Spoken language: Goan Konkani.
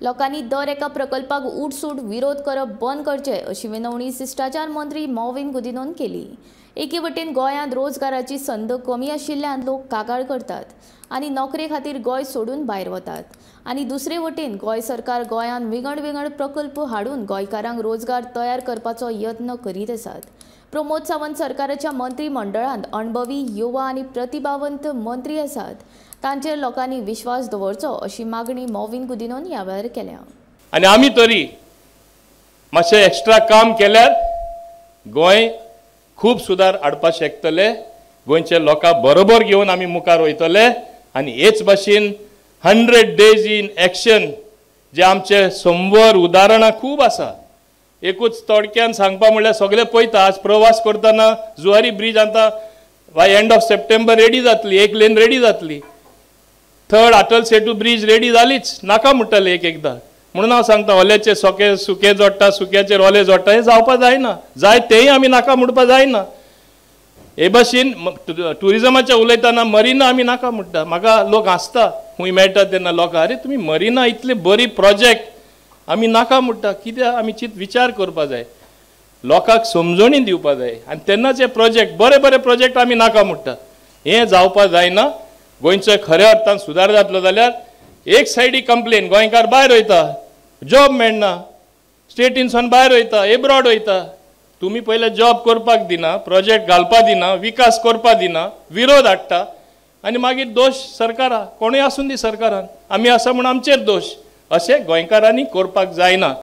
लोकांनी दर एका प्रकल्पाक उठसूट विरोध करप बंद करचे अशी विनवणी शिश्टाचार मंत्री मॉविन गुदिन्होन केली. एके वटेन गोंयांत रोजगाराची संद कमी आशिल्ल्यान लोक कागाळ करतात आनी नोकरे खातीर गोंय सोडून भायर वतात आनी दुसरे वटेन गोंय सरकार गोंयांत विंगड विंगड प्रकल्प हाडून गोंयकारांक रोजगार तयार करपाचो यत्न करीत आसात. प्रमोद सावंत सरकाराच्या मंत्रीमंडळांत अणभवी युवा आनी प्रतिभावंत मंत्री आसात, तांचेर लोकांनी विश्वास दवरचो अशी मागणी मॉविन गुदिन्होन ह्या वेळार केल्या. आनी आमी तरी मातशें एक्स्ट्रा काम केल्यार गोंय खूब सुदार हाडपाक शकतले, गोंयचे लोकां बरोबर घेवन आमी मुखार वयतले. आनी हेच भाशेन 100 डेज इन एक्शन जे आमचे 100 उदाहरणां खूब आसा. एकूच थोडक्यान सांगपा म्हणल्यार सगळे पळयता, आज प्रवास करतना जुवारी ब्रीज आतां बाय एंड ऑफ सप्टेंबर रेडी जातली, एक लेन रेडी जातली. Third Atal Setu bridge ready जालीच नाका म्हणटाले एक एकदां. म्हणून हांव सांगता ओल्याचे सोके सुके जोडटा, सुक्याचेर ओले जोडटा, हें जावपा जायना. जाय तेंय आमी नाका म्हणपा जायना. हे भाशेन ट्युरिजमाचें उलयतना मरिना आमी नाका म्हणटा. म्हाका लोक हांसता खूंय मेळटा तेन्ना लोकां, अरे तुमी मरिना इतली बरी प्रोजेक्ट आमी नाका म्हणटा कित्याक? आमी चित विचार करपा जाय, लोकांक समजणी दिवपा जाय आनी तेन्नाच हे प्रोजेक्ट बरे बरे प्रोजेक्ट आमी नाका म्हणटा. हें जावपा जायना. गोंयचो खऱ्या अर्थान सुदार जातलो जाल्यार एक सायडी कंप्लेन, गोंयकार भायर वयता, जॉब मेळना, स्टेटीनसून भायर वयता, एब्रॉड वयता. तुमी पयले जॉब करपाक दिना, प्रोजेक्ट घालपा दिना, विकास करपा दिना, विरोध हाडटा आनी मागीर दोश सरकारा. कोणूय आसूं दी सरकारान, आमी आसा म्हूण आमचेर दोश. अशें गोंयकारांनी करपाक जायना.